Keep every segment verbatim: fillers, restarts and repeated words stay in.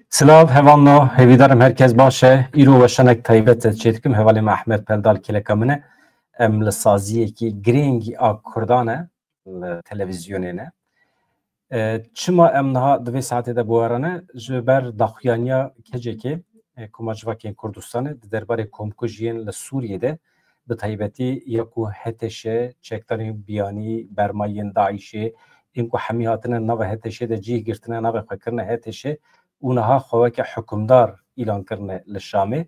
Silav, hevalno, hêvîdarim herkes baş e. Îro weşanek taybet ez çêdikim. Hevalê me Ehmed Peldal kêleka min e. Em li saziyekî girêngî a Kurdan e, li televîzyonê ne. E, çima em niha di vê saetê de bi we re ne? Ji ber daxuyaniya K C K, e, Koma Civakên Kurdistanê, di derbarê komkujiyên li Sûriyê de, bi taybetî ya ku H T Ş, çekdarên biyanî, bermayên DAIŞê, ên ku hemî hatine nava H T Şê de cih girtine, navê xwe kirine H T Ş û niha xwe weke hukimdar îlan kirine li Şamê.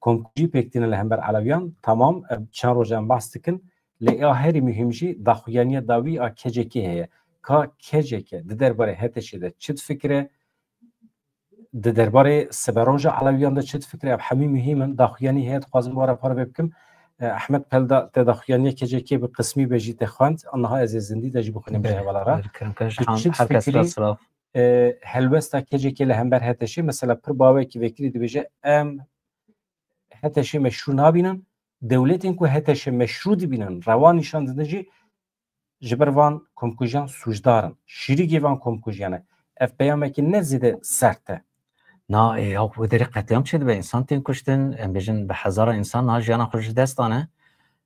Komkujî pêk tîne li hember Elewiyan. Temam, ev çend roj em behs dikin. Lê ya herî muhîm jî daxuyaniya dawî a K C K heye. Ka K C K di derbarê H T Şê de çi difikire? Di derbarê siberoja Elewiyan de çi difikire? Ev hemî muhîm in. Daxuyanî heye, dixwazim wara parve bikim. E, Ehmed Pelda, te daxuyaniya K C K bi qismî be jî te xwend. Niha ez ê zindî de jî bixwînim ji Belê, hevala re. Belê, kirim ke ji Tu hem çi herkes difikirî? Re silav. E, helwesta K C K li hember H T Şê, mesela pir bawekî vekirî dibêje, em H T Şê meşrû nabînin. Dewletên ku H T Şê meşrû dibînin, rewa nîşan didin jî ji ber van komkujiyan sûcdar in. Şîrîgê van komkujiyan e. Ev peyamekî ne zêde sert e. Na, e, ya wê derê qetlîam çêdibe, însan tên kuştin, em bêjin bi hezaran însan niha jiyana xwe ji dest dane.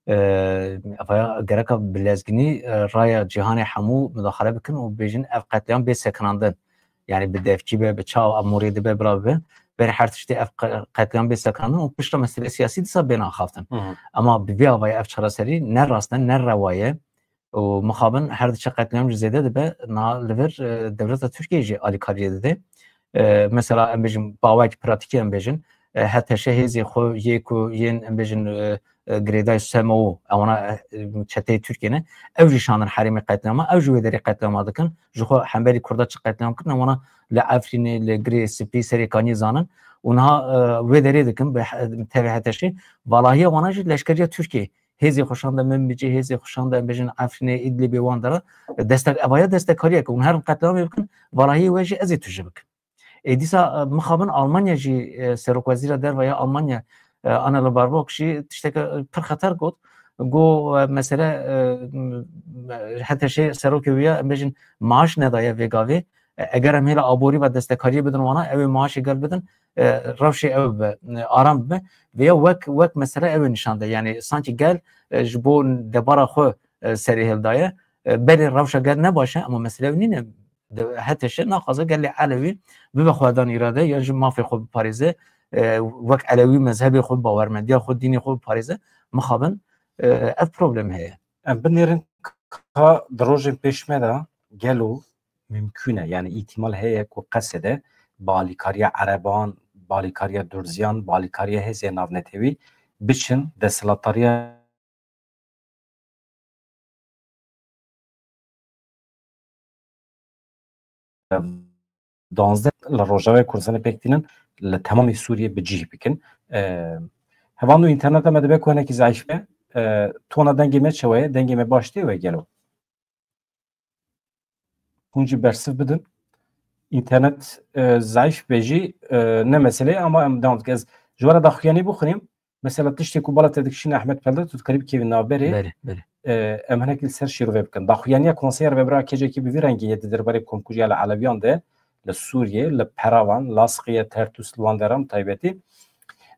E, ev ya gereka bi lezginî, e, raya cîhanê hemû mudaxele bikin û bêjin ev qetlîam bê sekinandin. Yani bi devkî be, bi çav, ev morê dibe, bila bibe. Berê her tiştê ev qe-, qetlîam bê sekinandin û piştre meselê siyasî dîsa bên axaftin. Hı hı. Ema bi vê avayê ev çareserî ne rast e, ne rewa ye. Û mixabin her diçe qetlîam jî zêde dibe, na li vir, e, dewleta Tirkiyeyê jî alîkariyê dide. E, mesela em bêjin bawek pratîkî em bêjin, e, H T Ş hêzê xwe yê ku yên em bêjin, e, e, girêdayî S M O, ewana, e, çeteyê Tirkiyê ne, ew jî şandin herêmê qetlîama, ew jî wê derê qetlîama dikin. Ji xwe hemberî Kurda çi qetlîam kirin, ewana li Efrînê, li Girê Spî, Serê Kaniyê zanin. Û niha, e, wê derê dikin, bi he-, tevê H T Şê, valahiya wana jî leşkeriya Tirkiyê. Hêzê xwe şande Minbicê, hêzê xwe şande, em bêjin, Efrînê, Îdlibê, wan dera, destek, evaya destekkariyek. Hûn herin qetlîamê bikin, valahiyê we jî ez ê tu jî bikim. Ê dîsa, e, mixabin Almanya jî, e, serokwezîra derve ya Almanya, e, Annalena Baerbock jî tişteke, e, pir xeter got. Got, e, mesele, e, m-, m-, H T Ş serokê wî ya, em bêjin, maaş nedaye vê gavê. E, eger em hêla aborî ve destekariyê bidin wana, ew ê maaşê gel bidin, e, rewşê ew bibe, e, aram bibe. Vêya wek, wek mesele ew ê nîşan de. Yani sankî gel, e, ji bo debara xwe, e, serê hildaye. E, belê rewşa gel ne baş e, ama mesele ew nîne. De-, H T Ş naxwaze gelê Elewî bibe xwedan îrade, yan jî mafê xwe biparêze, e, wek Elewî mezhebê xwe, bawermendiya xwe, dînê xwe biparêze. Mixabin, e, ev problem heye. Em binêrin ka di rojên pêş me de gelo mimkûn e, yani îhtimal heye ku qesede bi alîkariya ereban, bi alîkariya durziyan, bi alîkariya hêzên navnetewî biçin desthilatdariya danzdeh li Rojavayê Kurdistanê pêk tînin, li temamê Sûriyê bi cih bikin. E, hevalno, înterneta me dibe ku hinekî zeîf be. E, tona dengê me çawa ye? Dengê me baş tê we gelo? Hûn jî bersiv bidin. Înternet, e, zeîf be jî, e, ne mesele ye, ama em devam dikin. Ez ji we re daxuyanî bixwînim. Mesela tiştê ku bala te dikişîne Ehmed Pelda, tu dikarî bikevî navberê. Belê, belê. E, em hinekî li ser şîrovê bikin. Daxuyaniya Konseya Rêvebir a K C K bi vî rengî ye di derbarê komkujiya li Elewiyan de, li Sûriyê, li Peravan, Lasqiye, Tertûs, li wan deran taybetî.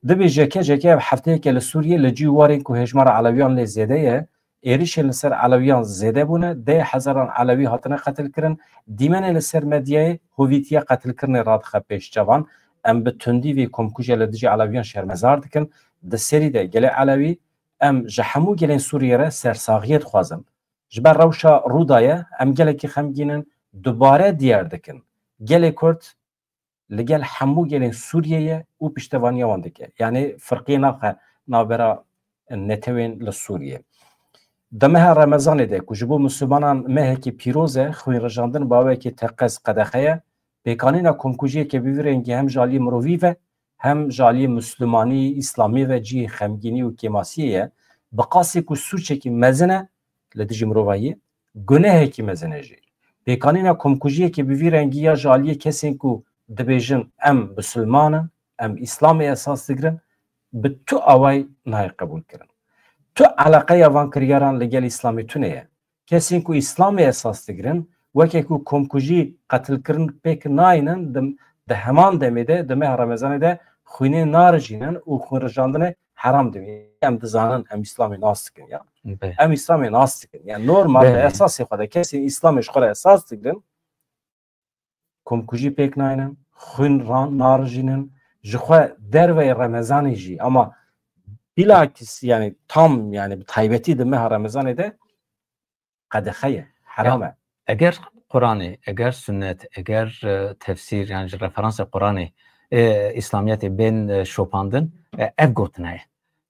Dibêje K C K ev hefteyeke li Sûriyê li cî warên ku hêjmara Elewiyan lê zêde ye, êrişên li ser Elewiyan zêde bûne, deh hezaran Elewî hatine qetilkirin, dîmenê li ser medyayê hovîtiya qetilkirinê radixe pêş çavan. Em bi tundî vê komkujiya li dijî Elewiyan şermezar dikin. Di serî de gelê Elewî, em ji hemû gelên Sûriyê re sersaxiyê dixwazin. Ji ber rewşa Rûdayê em gelekî xemgîn in, dubare diyar dikin. Gelê Kurd li gel hemû gelên Sûriyê ye û piştevaniya wan dike. Yanî firqiyê naxe navbera netewên li Sûriyê. Di meha Remezanê de ku ji bo Mislimanan mehekî pîroz e, xwînrijandin bi awekî teqez qedexe ye. Pêkanîna komkujiyeke bi vî rengî hem ji aliyê mirovî ve, hem ji aliyê Mislimanî, Îslamî ve cihê xemgînî û kêmasiyê ye. Bi qasî ku sûçekî mezin e li dijî mirovahiyê, gunehekî mezin e jî. Pêkanîna komkujiyekê bi vî rengî ya ji aliyê kesên ku dibêjin em bisilman in, em Îslamê esas digirin, bi tu awayî nayê qebûlkirin. Tu eleqeya van kiryaran li gel Îslamê tune ye. Kesên ku Îslamê esas digirin, Weke ku komkujî, qetilkirin pêk nayînin, di, di heman demê de, di meha Remezanê de xwînê narijînin û xwînrijandinê heram dibînin. Em dizanin, em Îslamê nas dikin ya. Em Îslamê nas dikin. Yani normal de esasê xwe de kesên Îslamê ji xwe re esas digirin. Komkujî pêk nayînin, xwîn ran narijînin, ji xwe derveyê Remezanê jî, ama bilakis, yani tam, yani bi taybetî di meha Remezanê de qedexe ye, heram e. Eger Quranê, eger sunnet, eger, e, tefsîr, yani ji referansê Quranê, e, Îslamiyetê bên, e, şopandin, e, ev gotina ye.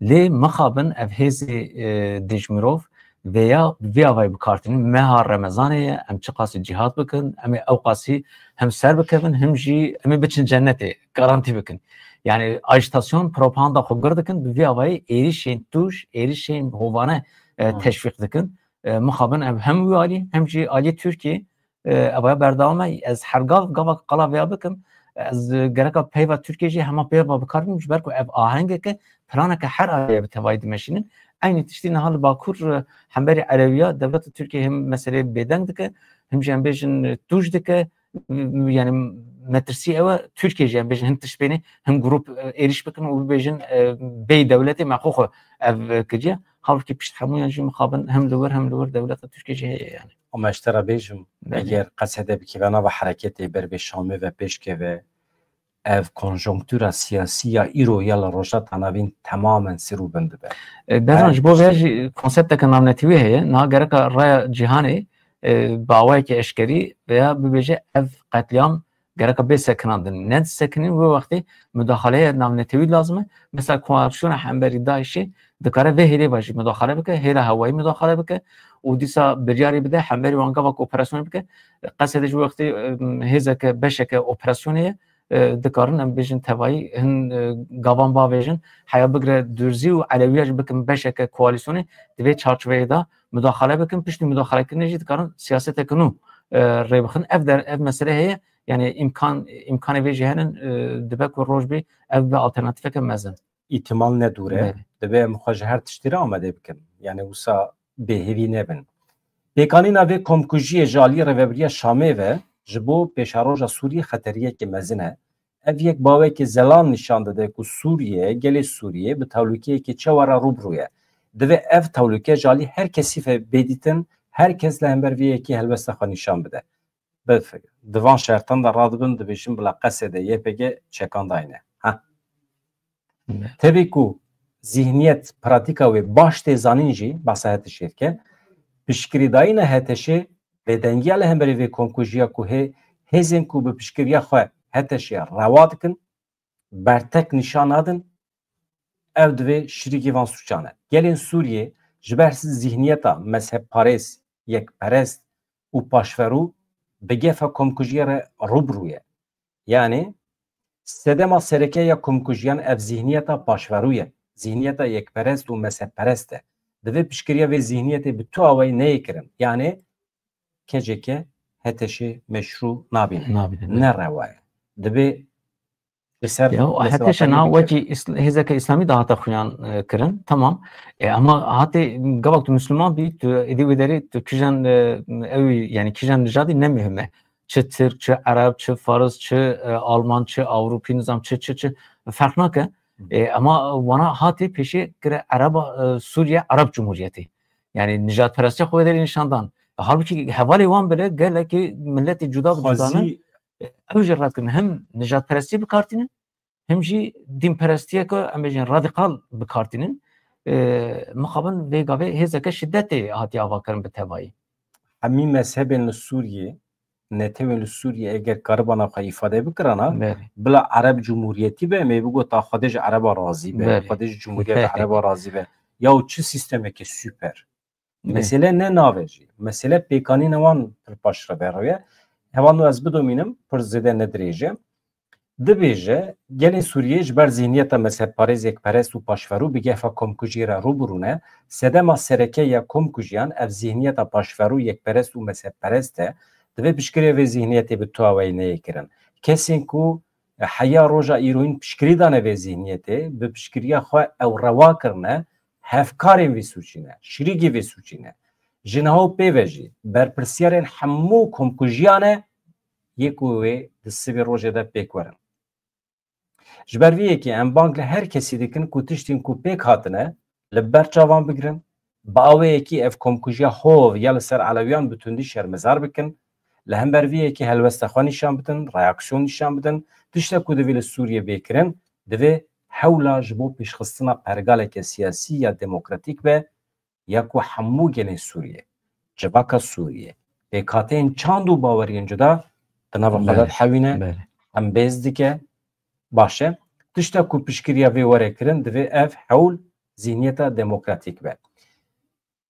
Lê mixabin ev hêzê, e, dijmirov vêya bi vî avayî bikartînin. Meha Remezanê ye, em çiqasî cîhad bikin, em ê ew qasî him ser bikevin, him jî em ê biçin cennetê, garantî bikin. Yani ajitasyon, propaganda xwe gur dikin, bi vî avayî êrişên tûj, êrişên hovane, e, teşwîq dikin. E, mixabin ev hem wî alî, hem jî alî Tirkiyê, e, ev aya berdewam e. Ez her gav, gava qala vêya bikim, ez, e, gereka peyva Tirkiyê jî hema peyva bikar bim, ji ber ku ev ahengeke, planeke her aliyê bi tevayî dimeşînin. Eynî tiştî niha li Bakur, e, hemberî Erewiya, dewleta Tirkiyê hem meseleyê bêdeng dike, hem jî em bêjin, e, tûj dike, yani metirsî ew e, Tirkiyê jî em bêjin hin tişt bênê, hin grup, e, êrîş bikin û bibêjin, e, bêyî dewletê me xwe xwe ev, e, kiriye. Halbûkî pişt hemûyan jî mixabin hem li wir hem li wir dewleta Tirkiyê jî heye yani. Ama ez ji te re bêjim, Belê. Eger Qesede bikeve nava hereketê ber vê Şamê ve pêş keve, ev konjonktura siyasî ya îro ya li Rojhilata Navîn temamen sir û bin dibe. E, Berzan, ji bo vê jî konsepteke navnetewî heye. Niha gereka raya cîhanê, e, bi awayekî eşkerî veya bibêje ev qetlîam gereka bê sekinandin. Ne sekinîn wê wextê mudaxaleya navnetewî lazim e. Mesela koalisyona hemberî DAIŞê dikare vê hêlê ve jî mudaxale bike, hêla hewayî mudaxale bike û dîsa biryarê bide hemberî wan gavak operasyonê bike. Qesedê ji wê wextê, e, hêzeke, beşeke operasyonê ye. E, dikarin em bêjin tevayî hin, e, gavan bavêjin, heya bigire Durzî û Elewiya jî bikin beşeke koalisyonê, di vê çarçoveyê de mudaxale bikin, piştî mudaxalekirinê jî dikarin siyaseteke nû, e, rê bixin. Ev der, ev mesele heye, yani îmkan, îmkanê vê jî henin, e, dibe ku roj bê ev be alternatîfeke mezin. Îhtimal ne dûr e. Belê. Divê em xwe ji her tiştî re amade bikin. Yani wisa bêhêvî nebin. Pêkanîna vê komkujiyê ji alî Rêvebiriya Şamê ve ji bo pêşeroja Sûriyê xeteriyekê mezin e. Ev yek bawekî zelal nîşan dide ku Sûriye, gelê Sûriyê bi tehlûkeyekê çawa re rû bi rû ye. Divê ev tehlûke ji alî her kesî ve bê dîtin, her kes li hember vê yekê helwesta xwe nîşan bide. Bi, di van şertan de radibin, dibêjin bila Qesede Y P G çekandayne. Ha. Evet. Tevî ku zîhniyet, pratîka wê baş tê zanîn jî, behsa HTŞ'ê dike, piştgirîdayîna HTŞ'ê bêdengiya li hemberî vê komkujiya ku hê, hêzên ku bi piştgiriya xwe HTŞ'ê rewa dikin, bertek nîşan nadin, ev divê şirîkî van sûcan e. Gelên Sûriyê ji ber zîhniyeta mezhebparêz, yekperest û paşverû bi gefa komkujiyê re rû bi rû ye. Yani sedema sereke ya komkujiyan ev zîhniyeta paşverû ye. Zîhniyeta yekperest û mezhebperest e. Divê piştgiriya vê zîhniyetê bi tu awayî neyê kirin. Yani K C K HTŞ'ê meşrû nabîne. Nabîne, evet. Ne rewa ye. Divê li ser, Ya, li ser HTŞ na wekî îsl-, hêzeke îslamî de hate xuyan, e, kirin. Tamam. E, ama hatê gavak tu Müslüman bî, tu êdî wê derê tu kijan, e, ew, yani kijan nijadî ne muhim e. Çi Tirk, çi Ereb, çi Faris, çi, e, Alman, çi Ewropî, nizam çi, çi, çi, ferq nake. Hı. E, ama wana hatê pêşê kire Ereba, e, Sûriye Ereb Cumhuriyetê. Yani nijadperestiya xwe wê derê nîşan dan. Halbûkî hevalê wan bile gelekî miletê cuda bi cuda ne. Xwezî- Ew jî red kirin. Hem nijadperestî bikartînin, hem jî dînperestiyeke, em bêjin, radîkal bikartînin. E, mixabin vê gavê hêzeke şidetê hatiye avakirin bi tevayî. Hemî mezhebên li Sûriyê, netewên li Sûriyê eger karibana xwe îfade bikirana, Belê. bila Ereb Cumhuriyetî be, em ê bigota Xwedê ji Ereba razî be, Belê. Xwedê ji Cumhuriyeta Ereba razî be. Ya û çi sîstemeke super. Belê. Mesele ne nav e jî. Mesele pêkanîna wan pir paş re berûye. Hevalno ez bidomînim, pir zêde ne dirêj e. Dibêje, gelên Sûriyê ji ber zîhniyeta mezhebparêz, yekperest û paşverû bi gefa komkujiyê re rû bi rû ne. Sedema sereke ya komkujiyan ev zîhniyeta paşverû, yekperest û mezhebperest e. Divê piştgiriya vê zîhniyetê bi tu awayî neyê kirin. Kesên ku heya roja îroyîn piştgirî dane vê zîhniyetê, bi piştgiriya xwe ew rewa kirine, hevkarên vê sûcî ne, şirîkê vê sûcî ne. Ji niha û pê ve jî berpirsiyarên hemû komkujiyan e yê ku wê di sibê rojê de pêk werin. Ji ber vê yekê em bang li her kesî dikin ku tiştên ku pêk hatine li ber çavan bigirin, bi aweyekî ev komkujiya hov ya li ser Elewiyan bi tundî şermezar bikin, li hember vê yekê helwesta xwe nîşan bidin, reaksiyon nîşan bidin. Tişta ku divê li Sûriyê bê kirin, divê hewla ji bo pêşxistina pergaleke siyasî ya demokratîk be, ya ku hemû gelên Sûriyê, civaka Sûriyê, pêkhateyên çand û baweriyên cuda di nava xwe de Belê, dihewîne, belê. hembêz dike, baş e. Tişta ku piştgiriya vê were kirin, divê ev hewl zihniyeta demokratîk be.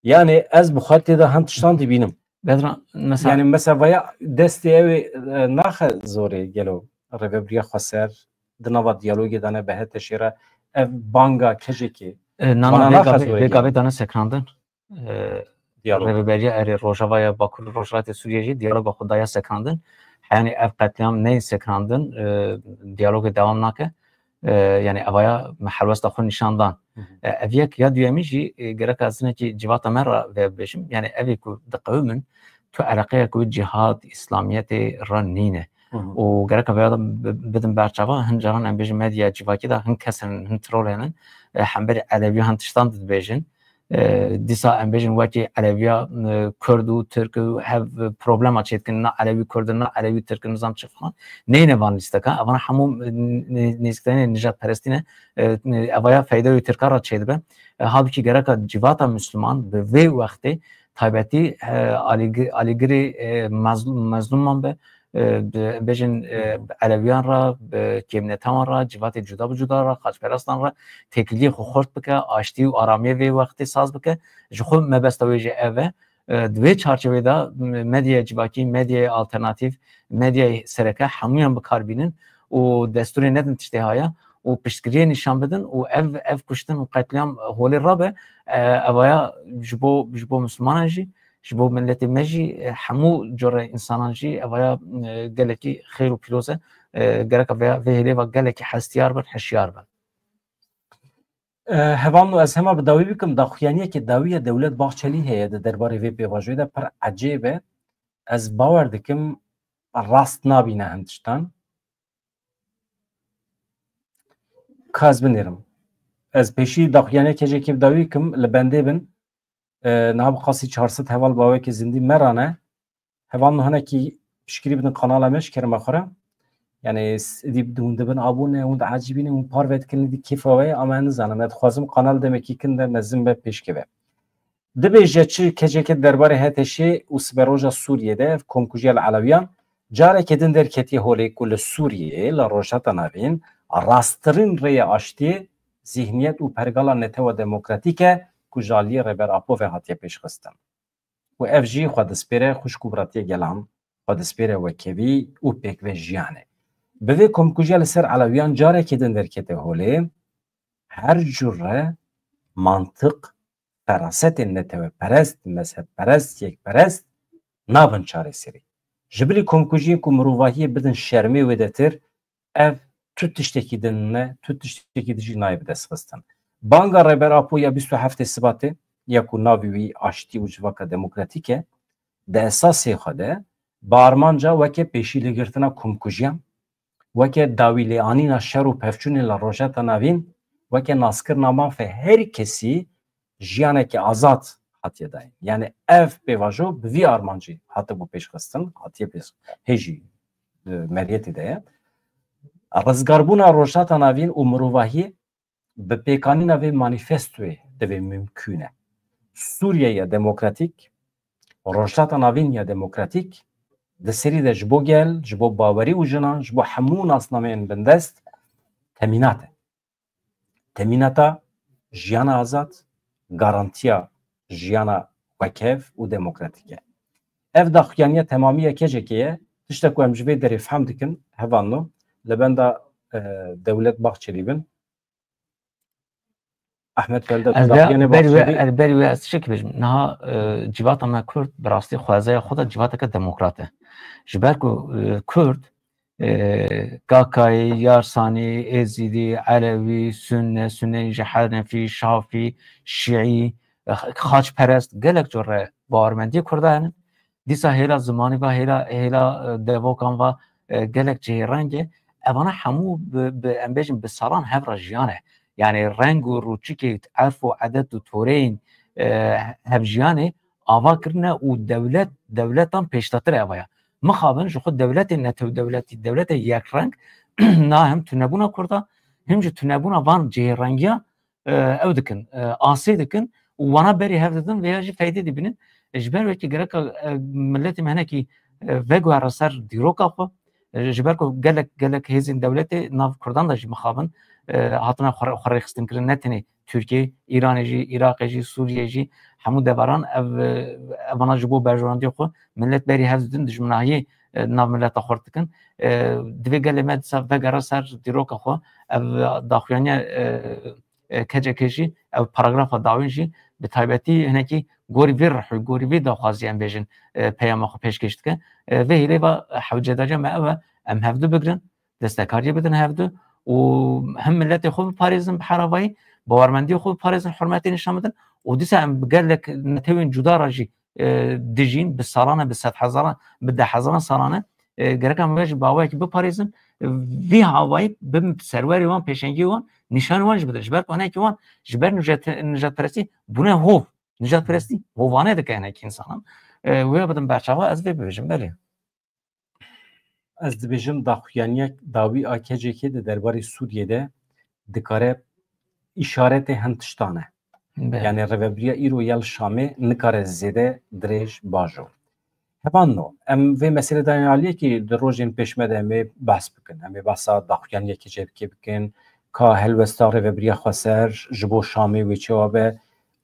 Yani ez bi xwe tê de hin tiştan dibînim. Bedran, mesela Yani mesela vaya destê ew ê, e, naxe zorê gelo rêvebiriya xweser di nava diyalogê de ne be hete şêre ev banga kecekê E, na, na, bana vê naxe gavê, zorê vê gelo. gavê dane sekinandin. E, Diyalog. Rêveberiya erê Rojava ya Bakur û Rojhilatê Sûriyê jî diyaloga xwe daya sekinandin. Yani ev qetlîam neyê sekinandin, e, diyalogê dewam nake. E, yani evaya me helwesta xwe nîşan dan. Hı hı. E, ev yek ya duyemî jî, e, gerek ez hinekî civata me re vê bibêjim. Yani evê ku diqewimin, tu eleqeya ku cihad, îslamiyetê re nîne. Hı hı. Û gerek evaya da bi-, bidin berçava, hin caran em bêjin medya civakî de hin kes hene, hin troll hene. E, hemberî Elewiya hin tiştan dibêjin. E, dîsa em bêjin wekî Elewiya, e, Kurd û Tirk û hev, e, problema çêdikin, na Elewî Kurd in, na Elewî Tirk in, nizam çi falan. Neyne van lîsteka, evana hemû, e, nê-, nêzîkdarînê nijadperestî ne. E, evaya feyda wê Tirka re çêdibe. E, halbûkî gereka civata Müslüman bi vê wextê taybetî, e, alîgi-, alîgirê, e, mezl-, mezlûman be, e, bi-, bêjin, e, Elewiyan re, bi kêmnetewan re, civatê cuda bi cuda re, xaçperestan re têkiliyê xwe xurt bike, aştî û aramiyê vê wextê saz bike. Ji xwe mebesta wê jî ev e. E, di vê çarçovê de me-, medyaya civakî, medyaya alternatîf, medyayê sereke hemûyan bi kar bînin û destûrê nedin tiştê haya û piştgiriyê nîşan bidin û ev, ev kuştin û qetlîam holê rabe, e, evaya ji bo, ji bo Mislimanan jî, ji bo miletê me jî, e, hemû cure însanan jî evaya, e, gelekî xêr û pîroz e. E, gerek evaya vê hêlê ve gelekî hestiyar bin, hişyar bin. E, hevalno ez hema bi dawî bikim, daxuyaniyekê dawî ya Dewlet Bahçelî heye di derbarê vê pêvajoyê de pir ecêb e. Ez bawer dikim rast nabîne hin tiştan. Ka ez binêrim. Ez pêşî daxuyaniyekê jêkê bi dawî bikim, li bendê bin. E, niha bi qasî çar sed heval bawekê zindî me rane. Hevalno hinekî piştgirî bidin kanala me ji kerema xwe re. Yani s-, dî hûn dibin abone, hûn diecibînin, hûn parve dikin, dî kêfa we ye, ama ez nizanim. Ez dixwazim kanal demekî kin de mezin be pêşkeve. Dibêje çi keceke derbarê H T Şê û siberoja Sûriyê de ev komkujiya li Elewiyan carekê din derketiye holê ku li Sûriyê, li Rojhilata Navîn, rasttirîn rêya aştiyê zihniyet û pergala netewa demokratîk e ku ji aliyê Rêber Apo ve hatiye pêşxistin. Û ev jî xwe dispêre xwişk û biratiyê gelan, xwe dispêre wekevî û pêkve jiyanê. Bi vê komkujiya li ser Elewiyan carekê din derkete holê, her cure mantiq, ferasetên neteweperest, mezhebperest, yekperest nabin çareserî. Ji bilî komkujiyên ku mirovahiyê bidin şermê wêdetir, ev tu tiştekî din ne, tu tiştekî din jî nayê bidestxistin. Banga Rêber Apo ya bîst û heftê Sibatê, ya ku navê wî aştî û civaka demokratîk e, di esasê xwe de bi armanca weke pêşîligirtina komkujiyan, weke dawîlêanîna şer û pevçûnên li Rojhilata Navîn, weke naskirina mafê her kesî jiyaneke azad hatiye dayîn. Yani ev pêvajo bi vî armancî hatibû pêşxistin, hatiye pêş hê jî, e, meriyetê de ye. Rizgarbûna Rojhilata Navîn û mirovahiyê bi pêkanîna vê manîfestoyê divê mimkûn e. Sûriye ya demokratîk, Rojhilata Navîn ya demokratîk, di serî de ji bo gel, ji bo bawerî û jinan, ji bo hemû nasnameyên bindest temînat e. Temînata jiyana azad, garantiya jiyana wekev û demokratîk e. Ev daxuyaniya temamî ya kecekê ye. Tişta ku em ji vê derê fehm dikin, hevalno, li benda, e, Dewlet Bahçelî bin, Ahmet Belda, Ez daxuyanê ber wê, Bahçelî ez ber wê ez tiştekî bêjim. Niha, e, civata me Kurd bi rastî xwezaya xwe de civateke demokrat e. Ji ber ku, e, Kurd, e, Kakayî, Yarsanî, Êzîdî, Elewî, Sunne, Suneyî ji Henefî, Şafî, Şîî, e, xaçperest, gelek cure bawermendiyê Kurda hene. Dîsa hêla zimanî va, hêla, hêla, e, devokan va, e, gelek cihê rengê. Evana hemû bi, bi, em bêjin, bi salan hev re jiyane. Yani reng û rûçikê, erf û edet û toreyên, e, hevjiyanê ava kirine û dewlet, dewletan pêşdatir eva ya. Mixabin ji xwe dewletên netew dewletî, dewletê yekreng, na hem tunebûna Kurda, hem jî tunebûna van cihêrengiya, e, ew dikin, e, asê dikin û wana berî hev didin, vêya jî feydê dibînin. E, ji ber wekî gereka, e, miletê me hinekî, e, veguhere ser dîroka xwe. E, ji ber ku gelek, gelek hêzên dewletê nav Kurdan de jî mixabin, e, hatine xwe, xwe rêxistin kirin, ne tenê Tirkiye, Îranê jî, Iraqê jî, Sûriyê jî, hemû deveran ev, e, evana ji bo berjewendiya xwe milet berî hev didin, dijminahiyê, e, nav mileta xurt dikin. E, divê gelê me dîsa vegere ser dîroka xwe. Ev daxuyaniya, e, e, kecekê jî, ev paragrafa dawîn jî bi taybetî hinekî gorî vê rihû, gorî vê daxwazî em bêjin, e, peyama xwe pêşkêş dike. E, vê hêlê ve hewcedariya me ew e, em hevdu bigrin, destekariyê bidin hevdu û hem miletê xwe biparêzin bi heravayî, bawermendiyê xwe biparêzin, hurmetê nîşan bidin û dîsa em bi gelek netewên cuda re jî, e, dijîn, bi salan e, bi sedhezaran, bi dehhezaran salan e. E, gerek em vê jî bi awayekî biparêzin, e, vî havayî bin serwerê wan, pêşengiyê wan, nîşanî wan jî bidin. Ji ber ku hinekî wan ji ber nijad-, nijadperestî bûne hov. Nijadperestî hovane dike hinekî însanan. E, wê bidin berçava, ez vê bibêjim, belê. Ez dibêjim daxuyaniya dawî a kecekê di derbarê Sûriyê de dikare îşaretê hin tiştan e. Belê. Yani rêvebiriya îro ya li Şamê nikare zêde dirêj bajo. Hevalno, em vê meselê dayên aliyekî di rojên pêş me de em ê behs bikin. Em ê behsa daxuyaniya kecekê bikin, ka helwesta rêvebiriya xweser ji bo Şamê wê çawa be,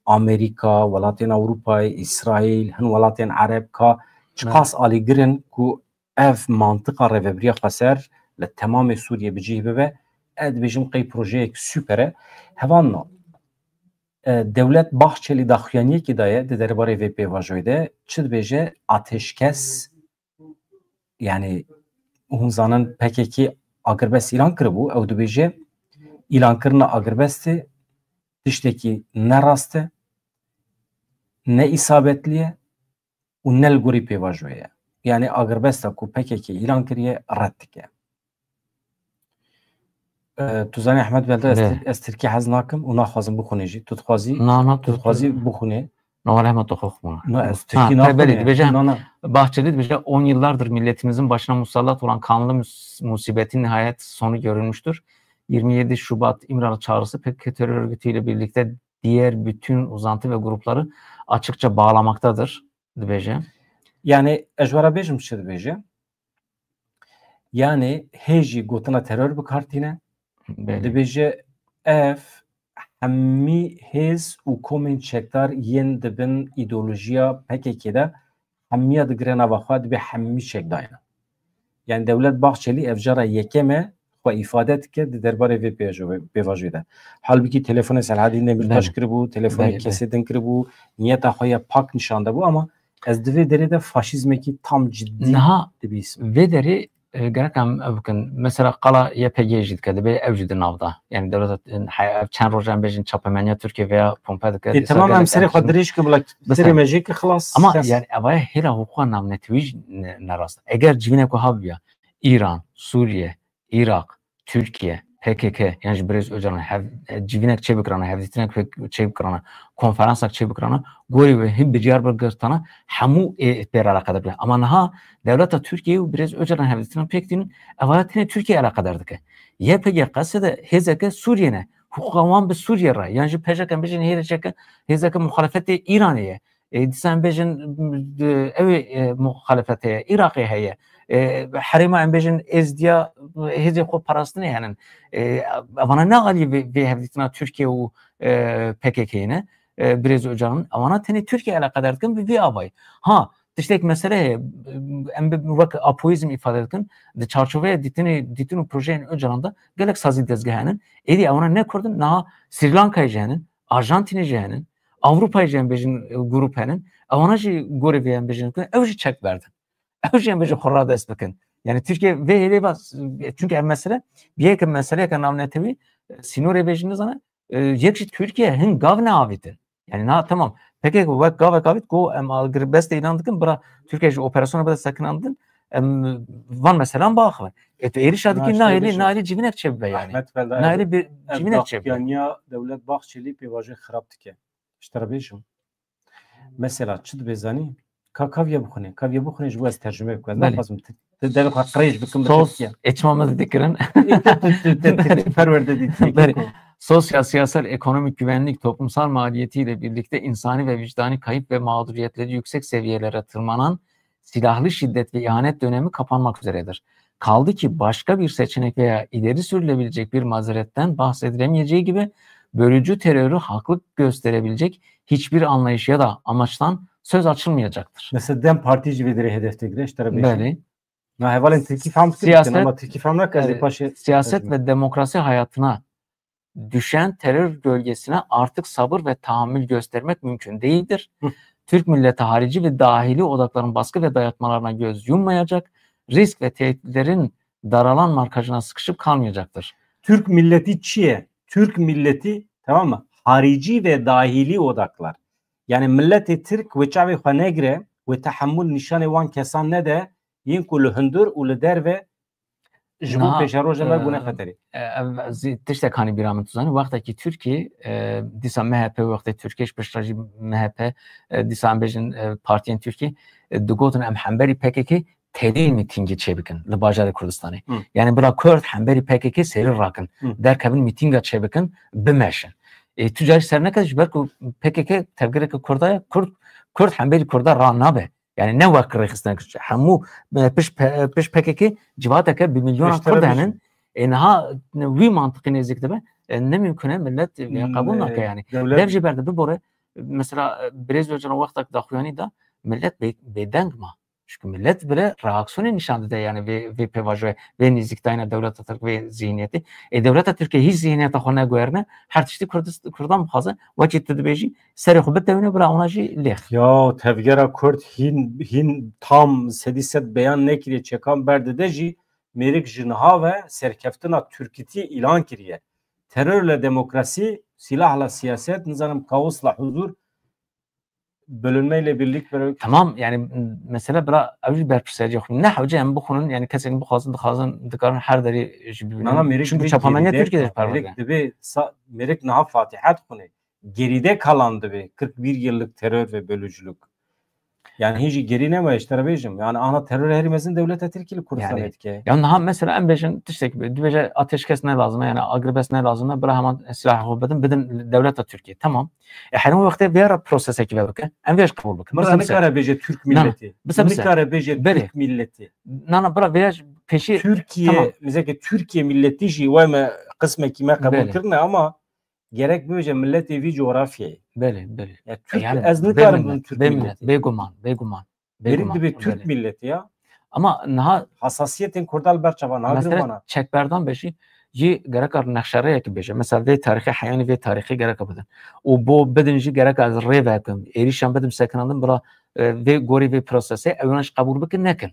Amerîka, welatên Ewropayê, Îsraîl, hin welatên Ereb ka çiqas alîgir in ku ev mantiqa rêvebiriya xweser li temamê Sûriyê bi cih bibe, ez dibêjim qey projeyek super e. Hevalno, e, dewlet Bahçelî daxuyaniyekî daye di derbarê vê pêvajoyê de, çi dibêje, ateşkes, yani hûn zanin P K K agirbest îlan kiribû, ew dibêje îlankirina agirbestê tiştekî ne rast e, ne îsabetlî ye û ne li gorî pêvajoyê ye. Yani agirbesta ku P K K îlan kiriye red dike. E, tu zanî Ehmed Belda, ez, Tir-, ez Tirkî hez nakim û naxwazim bixwînê jî. Tu dixwazî, Na, na, tu tu, dixwazî tu bixwînê. Na, wele hema tu xwe xwîna. Na, ez Ha, Tirkî tabii, naxwînê. Dibêje, Nana. Bahçeli dibêje, on yıllardır milletimizin başına musallat olan kanlı mus-, musibetin nihayet sonu görülmüştür. Yirmi yedi Şubat İmralı çağrısı P K K terör örgütüyle birlikte diğer bütün uzantı ve grupları açıkça bağlamaktadır, dibêje. Yani, ez ji we re bêjim çi dibêje? Yani, hê jî gotina terör bi kar tîne. Belê. Dibêje, ev hemî hêz û komên çekdar yên di bin îdeolojiya P K K de hemiya digire nava xwe, dibê hemî çekdayene. Yani Dewlet Bahçelî ev cara yekem e xwe îfade dike di derbarê vê pêjo-, pêvajoyê de. Halbikî telefonê Selahedîn Demîrtaş Belê. kiribû, telefonê Belê, kesê belê. din kiribû, niyeta xwe ya pak nîşan dabû, ama ez di vê derê de faşîzmekî tam cidî Niha dibîsim. Vê derê, e, gerek em ev bikin. Mesela qala Y P G jî dike, dibê ew jî di nav de. Yani dewleta, e, he-, ev çend roj em bêjin çapemeniya Tirkiye veya pompe dike, Ê, dîsa tamam, em gelek serê em xwe diçin. dirêj kin, bila serê Belê. me jê ki xilas. Ama ses. Yani evaya hêla huquqa navnetewî jî ne-, ne rast. Eger civînek wiha biya, Îran, Sûriye, Iraq, Tirkiye, P K K, yan ji Birêz Ocalan hev, civînek çêbikirana, hevdîtinek pêk çêbikirana, konferansak çêbikirana, gorî wê hin bi diyar bigirtana, hemû ê pê re eleqedar bike. Ama niha dewleta Tirkiye û Birêz Ocalan hevdîtinan pêk tînin, evaya tenê Tirkiye eleqedar dike. Y P G qeside hêzeke Sûriye ne, huquqa wan bi Sûriye re, yan jî P J K em bêjin hêzeke, hêzeke muxalefetê Îranê ye. E, dîsa em bêjin, e, ew ê, e, muxalefet heye, Iraqê heye. E, herêma em bêjin Êzdiya, e, hêzê xwe parastinê henin. E, evana ne alî vê, vê hevdîtina Tirkiye û, e, P K K ne, e, Birêz Ocalan. Evana tenê Tirkiye eleqedar dikin bi vî avayî. Ha, tiştek mesele heye, em bi, wek apoyîzm îfade dikin, di çarçoveya dîtinê, dîtin û projeyên Ocalan de gelek sazî dezgeh henin. Êdî evana ne Kurd in, niha Srî Lankayê jî henin, Arjantînê jî henin, Ewropayê jî em bêjin, e, grup henin. Ewana jî gorê vê em bêjin, ew jî çek berdin. Ew jî em bêjin xwe radest bikin. Yani Tirkiye vê hêlê va, çünkü ev mesele, bir yek meseleyeke navnetewî, e, sînorê vê jî nizane, e, yek jî Tirkiye hin gav neavêtin. Yani na tamam. P K K wek gavek avît ku em agirbestê îlan dikin, bira Tirkiye ji operasyona bide sekinandin, em van meselan biaxivin. E tu êrişa dikî, nahêlî, nahêlî civînek çêbibe yani. Nahêlî bir civînek çêbibe. Dewlet Bahçelî pêvajoyê xirab dike. Ji te re bêjim. Mesela çi dibe zanî? Ka kaviye bixwîne. Kaviye bixwîne ji bo ez tercüme bikim. Ez naxwazim tu, tu devê xwe qirêj bikim bi Tirkiye. Sos, e, çima me dikirin? Perwerde dîtî. Belê. Sosyal, siyasal, ekonomik, güvenlik, toplumsal maliyetiyle birlikte insani ve vicdani kayıp ve mağduriyetleri yüksek seviyelere tırmanan silahlı şiddet ve ihanet dönemi kapanmak üzeredir. Kaldı ki başka bir seçenek veya ileri sürülebilecek bir mazeretten bahsedilemeyeceği gibi bölücü terörü haklı gösterebilecek hiçbir anlayış ya da amaçtan söz açılmayacaktır. Mesela DEM Partî jî vê derê hedef digire, ji te re bêjim. Belê. Na hevalên Tirkî fam dikin, ama Tirkî fam nake, ez ê paşê. Siyaset ve demokrasi hayatına düşen terör gölgesine artık sabır ve tahammül göstermek mümkün değildir. Hı. Türk milleti harici ve dahili odakların baskı ve dayatmalarına göz yummayacak, risk ve tehditlerin daralan markajına sıkışıp kalmayacaktır. Türk milleti çi ye? Türk milleti, tamam mı? Harici ve dahili odaklar. Yani milletê Tirk wê çavê xwe negire, wê tehemmûl nîşanê wan kesan nede, yên ku li hundir û li derve ji bo pêşeroja me bûne xeterî. E, ev zî tiştek hanî bîra min, tu zanî, wextekî Tirkî, e, dîsa M H P, wextê Tirkî ji piştre jî M H P, e, dîsa em bêjin, e, partiyên Tirkî, e, digotin em hemberî P K K terî mîtîngê çêbikin li bajarê Kurdistanê. Hı. Yani bira Kurd hemberî P K K serî rakin, Hı. derkevin mîtînga çêbikin, bimeşin. E, tu carî ser neket ji ber ku P K K tevgereke Kurda ye, Kurd, Kurd hemberî Kurda ra nabe. Yani ne wek rêxistin hemû, e, piş P-, piş P K K civateke bi milyonan Kurd henin. E, niha wî mantiqî nêzîk dibe. E, ne mümkün e, millet, e, qebûl nake yani. Dev jî berde bibore, mesela, e, Birêz Ocalan wextek daxuyanî da, millet bê-, bêdeng ma. Çünkü millet bile reaksiyonê nîşan dide yani vê, vê pêvajoyê, vê nêzîkdayîna dewleta Tirk, vê zihniyetê. E, dewleta Tirkiye hiç zihniyeta xwe neguherine, her tiştî Kurdist-, Kurdan bixwaze, wekî tu dibêjî, serê xwe bitewîne, bila ona jî lêx. Ya tevgera Kurd hîn, hîn tam sedî sed beyan nekiriye, çekan berdide jî, mêrik ji niha ve serkeftina Tirkîtî îlan kiriye. Terörle demokrasi, silahla siyaset, nizanim kaosla huzur, bölünmeyle birlik böyle. Tamam, yani, m-, mesele bira, ew jî berpirsiyarîya xwe. Ne hewce em bixwînin, yani, kesên bixwazin, dixwazin, dikarin her derî ji bibînin. Nana, mêrik. Çünkü çapameniya Tirkiye de parve. Mêrik dibe sa-, mêrik niha Fatiha dixwîne. Geride kalan dibe kırk bir yıllık terör ve bölücülük. Yani, hîn jî gerî nemaye, ji te re bêjim. Yani, ana terör herî mezin dewleta Tirkiye li Kurdistanê dike. Ya niha mesela em bêjin tiştek, dibêje ateşkes ne lazim e, yani, agirbest ne lazim e, bira heman silah xwe bidin, bidin dewleta Tirkiye. Tamam. E, her wextê vê re prosesekî ve bike. Em vê ji qebûl bikin. Bira nikare bêje Türk milleti. Bise, bise. Nikare bêje Türk milleti. Nana, bira vê pêşî. Türkiye, tamam. Mesela ki Türkiye milleti jî wê me qismekî me qebûl kirine ama gerek bibêje milletê vî coğrafyayê. Belê, belê. Ya Türk, yani, ez nikarim bim Türk milleti. Bêguman, bêguman. Bêguman, belê. Dibe Türk milleti ya. Ama niha hassasiyetên Kurda li ber çavan, niha mesela çekberdan be jî, yê gereka nexşereyekî bêje. Mesela vê tarîxê, heyanî vê tarîxê gereka bidin. Û bo bidin jî gereka ez rê vekim. Êrîşan bidim sekinandin, bila, e, vê gorî vê prosesê, ew ji qebûl bikin, nekin.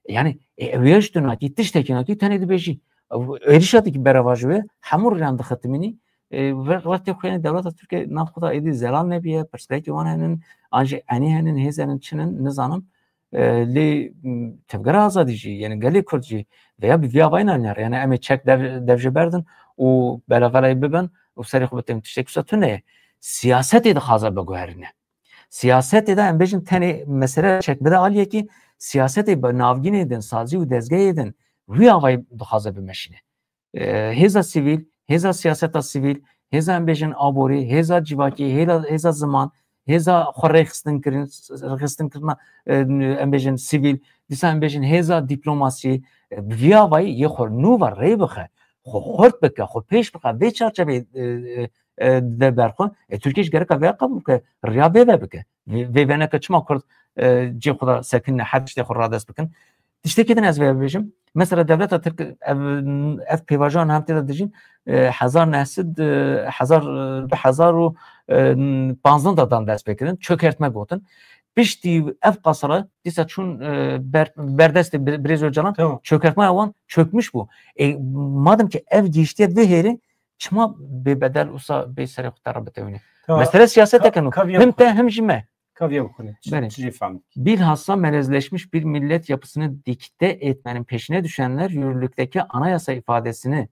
Yani, e, ew ya ji tu nakî, tiştekî nakî, tenê dibêjî. Ew êrîşa dikî bereva ji wê, hemû rêyan dixitimînî, e, ve-, wextê xwe yên dewleta Tirkiye nav xwe da êdî zelal nebiye, pirsgirêkê wan henin, an jî enî henin, hêz henin, çi nin, nizanim. E, lê, m, tevgera azadî jî, yani gelê Kurd jî, veya bi vî avayî nalîne re, yani em ê çek dev, dev jê berdin û belavelayê bibin û serê xwe bitewin, tiştek wisa tune ye. Siyasetê dixwaze biguherîne. Siyasetê de em bêjin tenê mesele çekbide aliyekî, siyasetê bi navgînê din, sazî û dezgehê din wî avayî dixwaze bimeşîne. E, hêza sivîl, hêza siyaseta sivîl, hêza em bêjin aborî, hêza civakî, hêla, hêza ziman, hêza xwe rêxistin kirin, rêxistin kirina, e, em bêjin sivîl, dîsa em bêjin hêza dîplomasî, e, bi vî avayî yê xwe nû ve rê bixe, xwe xurt bike, xwe pêş bixe, vê çarçevê, e, e, e, de berxwe. E, Tirkiye jî gereka vêya qebûl bike, riya vê ve bike. Vê, vê veneke çima Kurd, e, cê xwe de sekinine, her tiştê xwe radest bikin. Tiştekî din ez vê bibêjim. Mesela dewleta Tirk ev, ev pêvajoyan hem tê de dijîn, e, hezar neh sed, e, hezar, e, du hezar û panzdeh de dan dest pê kirin, çökertme gotin. Piştî ev qasra dîsa çûn, e, ber-, berdestê Bi-, Birêz Ocalan, tamam, çökertmeya wan çökmüş bû. E, madem ki ev gihiştiye vê hêrê, Çima bê bedel wisa bê serê xwe te re bitewîne? Mesele siyaset eken û him te him jî me. Kaviya bixwîne. Belê. Çi jî fehm. Bilhassa melezleşmiş bir millet yapısını dikte etmenin peşine düşenler yürürlükteki anayasa ifadesini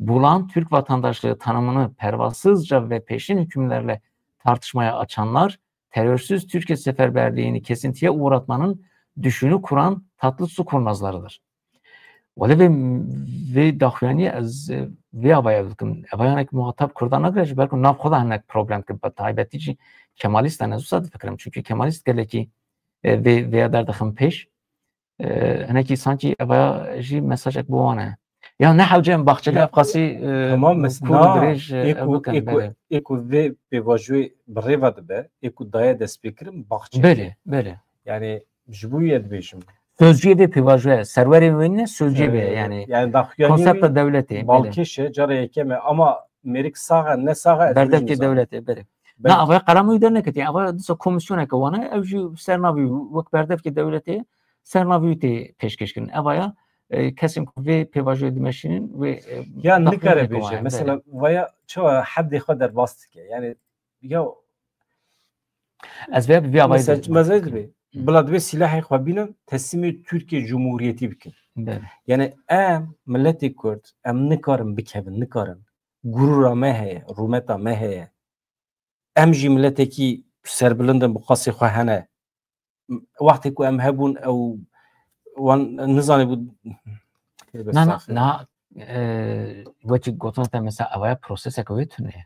bulan Türk vatandaşlığı tanımını pervasızca ve peşin hükümlerle tartışmaya açanlar terörsüz Türkiye seferberliğini kesintiye uğratmanın düşünü kuran tatlı su kurnazlarıdır. Wele vê, vê daxuyaniyê ez, e, vê avaya dikim. Eva yanek muhatab Kurdan nagire ji ber ku nav xwe de hinek problem ki bi taybetî jî Kemalîst ne wisa difikirim. Çünkü Kemalîst gelekî, e, vê, vêya derdixin pêş. E, hinekî sankî evaya jî mesajek bo wan e. Ya ne hewce em Bahçeli Efqasî, e, Tamam, mes-, kûr û na, dirêj, e, ê ku, ev bikin, ê ku, belê. Ê ku vê pêvajoyê bi rê ve dibe, ê ku daye destpêkirin Bahçeli. Belê, belê. Yani ji bo ye dibêjim. Sözcüye vê pêvajoye, serwerê wê ne sözcüye vê, Ee, yani yani daxuyaniyê konsepta wî dewletê, belê. Balkêş e, cara yekem e, ama mêrik sax e, ne sax e, ez Berdevkê wî nizam. Dewletê, belê. Belkî Na, avaya qeramû derneketî, avaya disa komisyoneke wane, ew jî ser navî wek berdevkê dewletê, ser navî wî tê pêşkêş kirin. Evaya, e, kesên ku vê pêvajoyê dimeşînin, wê, e, Ya daxuyaniyeke nikare bêje, wane, mesela belê. Vaya çawa heddê xwe derbas dike, yani ya Ez vê bi vê avayî Mesela, de- mezey dibe. Hı. Bila divê sîlahê xwe bînin, teslîmê Tirkiye Cumhuriyetî bikin. Belê. Yani em, miletê Kurd, em nikarin bikevin, nikarin. Gurûra me heye, rûmeta me heye. Em jî miletekî serbilind in, bi qasê xwe hene. Wextê ku em hebûn, ew wan nizanîbû. Na, na, Estağfirullah. na, e, wekî gotina te mesela evaya proseseke wê tune ye.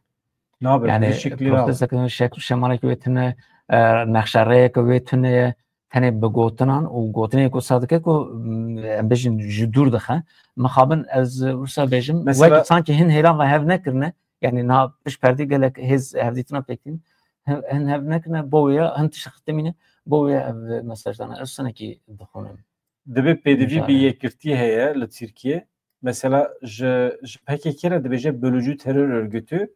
Nabe, Yani, vê şeklî nabe. Proseseke şekl û şemaleke wê tune, e, nexşereyeke wê tune ye. Tenê bi gotinan û gotinê ku wisa dike ku, m, em bêjin ji dûr dixe. Mixabin ez wisa bêjim, Mesela wek sankî hin hêlan ve hev nekirine, yani na piş perdî gelek hêz hevdîtina pêk tîn, hin, hin hev nekirine, bo wê ya, hin tişt xistimîne, bo wê ya ev mesaj dane. Ez senekî dixwînim. Dibê pêdivî Mijarê. bi yekgirtî heye li Tirkiye. Mesela ji, ji P K K re dibêje bölücü terör örgütü,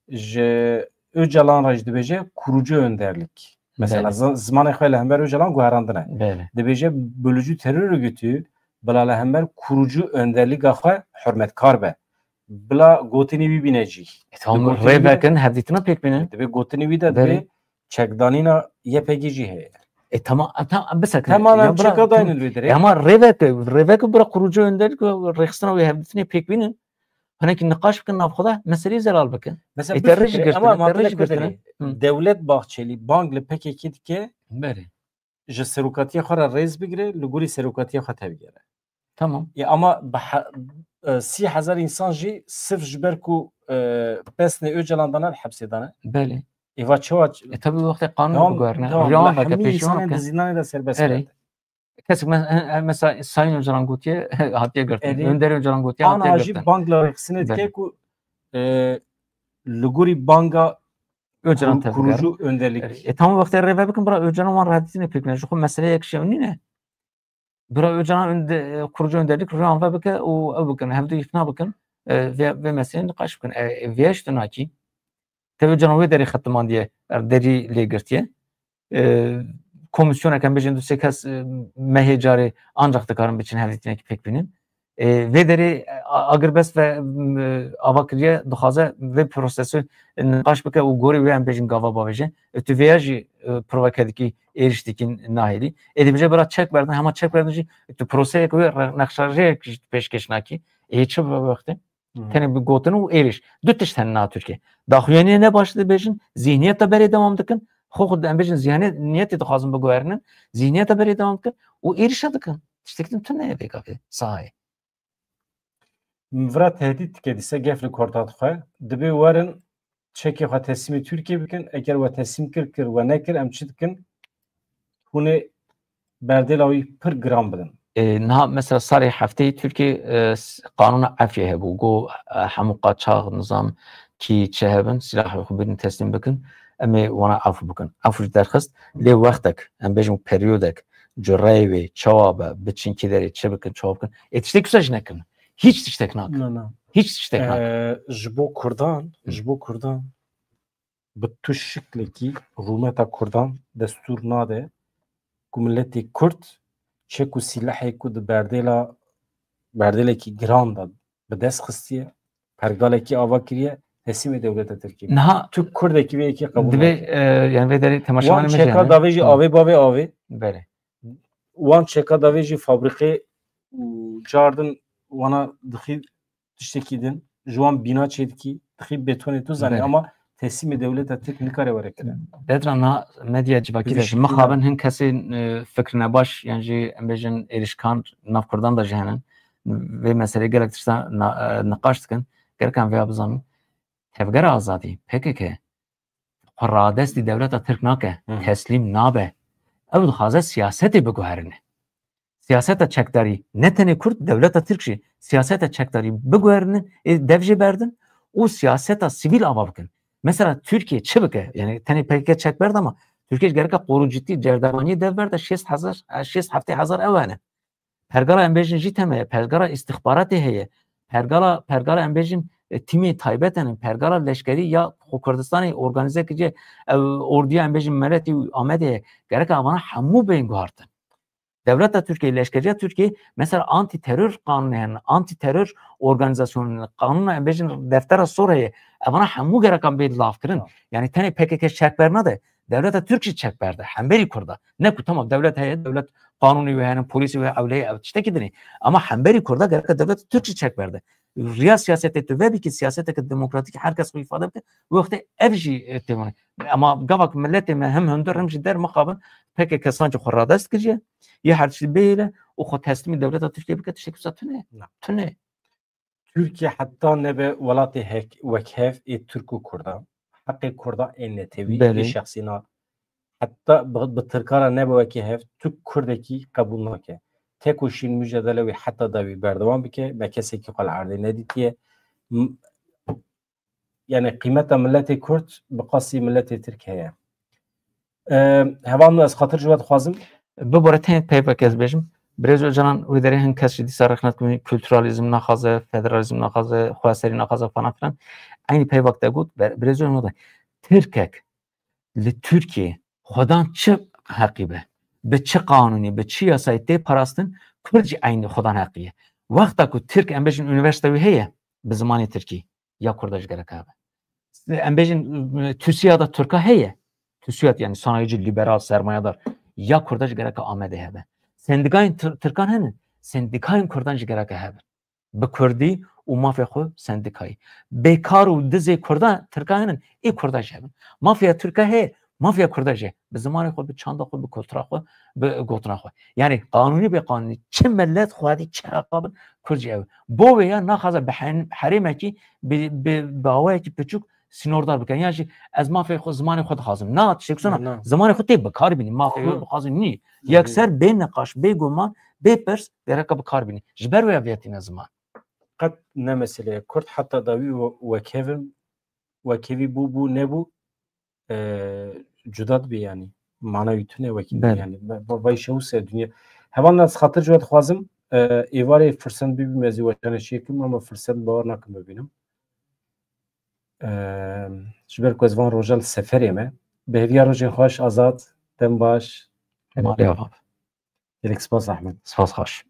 ji Öcalan re jî dibêje kurucu önderlik. Mesela Belê. zi-, zimanê xwe li hember Öcalan guherandine. Belê. Dibêje bölücü terör örgütü bila li hember kurucu önderlika xwe hurmetkar be. Bila gotinê wî bîne cî. E, tamam, Gotinê wî de rêvekin, hevdîtina pêk bînin. Dibê gotinê wî de Belê. dibê çekdanîna Y P G jî heye. E, tamam, e, tamam, bisekin. Tamam, Ya em bira, çeka daynin tamam. lê dirê. E, ama rêvek, rêvek bira kurucu önderlik û rêxistina wê hevdîtinê pêk bînin. Hinekî niqaş bikin nav xwe de, meseleyê zelal bikin. Mesela E, te rêj bifikre, girtine, ama te rêj mantık girtine. Hı. Devlet Bahçeli bang li P K K dike, Belê. ji serokatiya xwe re rêz bigire, li gorî serokatiya xwe tevgere. Tamam. Ya ama bi he-, e, sî hezar însan jî sirf ji ber ku, e, pesnê Öcalan dane li hepsê dane. Belê. Êva çawa ç- E, tabii wextê qanûn Tamam, biguherine. tamam, Riyan la veke hemî pêşiyan însanên ke. di zîndanê de serbest Erê. kete. Kesik me-, he-, he-, mesela Sayın Öcalan gotiye, hatiye girtin. Erê. Önder Öcalan gotiye, Ana hatiye jî girtin. bang li rêxistinê dike Belê. ku, e, li gorî banga Öcalan kur-, tevgere. kurucu önderlik. Erê. E, tamam wextê rêve bikin, bira Öcalan wan rahatîtine pêk bine. Ji xwe meseleyek şey nîne. Bira Öcalan önde-, e, kurucu önderlik riyan ve bike û ew bikin, hevdu îkna bikin, e, vê, vê meseleyê niqaş bikin. E, e, vê eş tu nakî. Te Öcalan wê derê xetimandiye, er derî lê girtiye. E, komisyoneke em bêjin du sê kes, e, mehê carê ancak dikarin biçin hevdîtinekî pêk bînin. E, vê derê, e, a-, agirbest ve, m, ava kiriye, dixwaze vê prosesu niqaş bike û gorî wê em bêjin gava bavêje. E, tu vêya jî, e, proveke dikî, êriş dikîn nahêlî. Ê dibêje bira çek berdin, hema çek berdin jî tu proseyek wê re-, nexşarjeyek jî pêşkêş nakî. Ê çi bi wextê? Hı. Tenê bi gotin û êriş. Du tişt hene na Tirkiye. Daxuyaniyê ne baş dibêjin, zihniyeta berê dewam dikin. Xwe xwe em bêjin zihniyetê dixwazin biguherinin. Zihniyeta berê dewam dikin û êrişa dikin. Tiştek din tune ye vê gavê sahayê. Min vira tehdît dike dîse gef li korta dixwe. Dibê werin çekê xwe teslîmê Tirkiye bikin. Eger we teslîm kir, kir, we nekir, em çi dikin? Hûn ê berdêla wî pir giran bidin. E, niha mesela sarê hefteyê Tirkiye, e, s-, qanûna efyê hebû. Got, e, hemû qaçax nizam kî çi hebin, silahê xwe birin teslîm bikin. Em ê wana efû bikin. Efû jî derxist. Lê wextek, em bêjin periyodek, cureyê wê, çawa be, biçin kî derê, çi bikin, çawa bikin. Ê tiştek wisa jî nekirin. Hiç tiştek nakin. Na, na. Hiç tiştek nakin. Ee, ji bo Kurdan, Hı. ji bo Kurdan bi tu şiklekî rûmeta Kurdan destûr nade ku miletê Kurd çek û sîlehê ku di berdêla, berdêlekî giran de bi dest xistiye, pergalekî ava kiriye, teslîmê dewleta Tirkiyê. Niha Tu Kurdekî vê yekê qebûl divê nake. e, yani vê derê Wan temaşevanê me çeka jî hene. davê jî Hı. Avê bavê avê. Belê. Wan çeka davê jî fabrîqê û cardin wana dixî tiştekî din. Ji wan bîna çêdikî, dixî betonê tu zanî Belê. Ama teslîmê dewleta Tirk nikare were kirin. Dedra na medya civakî de Piştî jî mixabin hin kesên e, fikr nebaş yan jî em bêjin êrişkan nav Kurdan de jî henin. Vê meselê gelek tişta na- e, niqaş dikin. Gerek em vêya bizanin. Tevgera Azadî, P K K, xwe radestî dewleta Tirk nake, Hı hı. teslîm nabe. Ew dixwaze siyasetê biguherine. Siyaseta çekdarî, ne tenê Kurd, dewleta Tirk jî siyaseta çekdarî biguherine, ê dev jê berdin û siyaseta sivîl ava bikin. Mesela Tirkiye çi bike? Yani tenê P K K çek berde ama Tirkiye gereka qorucîtî cerdevaniyê dev berde şêst hezar, şêst heftê hezar ew hene. Pergala em bêjin jî teme ye, pergala îstixbaratê heye, pergala, pergala em bêjin e, tîmê taybet hene, pergala leşkerî ya xwe Kurdistanê organîze kiriye, ev orduya em bêjin miletî Amedê ye. Gereka evana hemû bên guhartin. Dewleta Tirkiye, leşkeriya Tirkiye mesela antiterör qanûnê hene, antiterör organizasyonê hene, qanûna em bêjin deftera sor heye. Evana hemû gereka bê lavkirin. Yani tenê P K K çekber nade, dewleta Tirk jî çekber de, hemberî Kurda. Ne ku tamam dewlet heye, dewlet qanûnê wê hene, polîsê wê ewleyê ev tiştekî dinê. Ama hemberî Kurda gereka dewleta Tirk jî çekber de. Riya siyasetê tu vebî ki siyaseteke demokratîk her kes xwe îfade bike, wextê ev jî e, têvanê. Ama gava ku miletê me hem hundir hem jî der mixabin, P K K sancî xwe radest kiriye, yê her tiştî bêhêle û xwe teslîmî dewleta Tirkiyê bike, tiştekî wisa tune. Na. Tune. Tirkiye heta nebe welatê hek, wekhev ê Tirk û Kurda, heqê Kurda ê netewî, Belê. ê şexsîna, heta bi, bi Tirka re nebe wekî hev, tu Kurdekî qebûl nake. Teko şîn mücadele wê heta dawî berdewam bike, me kesekî xwe li erdê nedîtiye. M- Yani qîmeta miletê Kurd bi qasî miletê Tirk heye. Em, hevalno ez xatir ji we dixwazim. Bibore tenê peyvek ez bêjim. Birêz Ocalan wê derê hin kes ji dîsa rexnet kulturalizm naxwaze, federalizm naxwaze, xweserî naxwaze falan filan. Eynî peyvek de got, ber- birêz Ocalan de Tirkek li Tirkiye xwedan çi heqî be, bi çi qanûnî, bi çi yasayê tê parastin, Kurd jî eynî xwedan heqî ye. Wexta ku Tirk em bêjin unîversîte wî heye, bi zimanê Tirkî, ya Kurda ji gerek hebe. Em bêjin, e, TÜSİAD'a Tirka heye. TÜSİAD yani sanayici, liberal, sermayedar. Ya Kurda ji gerek Amedê hebe. Sendikayên Tir- Tirkan hene. Sendikayên Kurdan ji gerek hebe. Bi Kurdî û mafê xwe sendikayî. Bêkar û dizê Kurda, Tirka hene. Ê Kurda jî hebe. Mafya Tirka heye. Mafya Kurda jî. Bi zimanê xwe, bi çanda xwe, bi kultura xwe, bi gotina xwe. Yani qanûnî bê qanûnî. Çi millet xwedî çi heqa bin, Kurd jî ev. Bo wê ya naxwaze bi hen- herêmekî bi, bi, bi awayekî piçûk sînordar bikin. Yan jî ez mafê xwe, zimanê xwe dixwazim. Na, tiştek sona, Na. Zimanê xwe tê bi kar bînî. Mafê xwe Hı. dixwazim nî. Yekser bê niqaş, bê guman, bê pirs gereka bi kar bînî. Ji ber wê ev yetîne ziman. Qet ne mesele ye. Kurd heta dawî we- wekevin, wekevî bû, bû, nebû, e, cuda dibî yani. Mana wî tune wekî Belê. Yani. Ba- ba- Vay şewse dünya. Hevalna ez xatir ji we dixwazim, e, êvarê firsen bibîm ez ê we çaneşiyê kim ama firsen bawer nakim bibînim. E, Ji ber ku ez van roja li seferê me. Bi hêviya rojên xweş, Azad, dem baş. Malê ava. Gelek spas Ahmet. Spas xweş.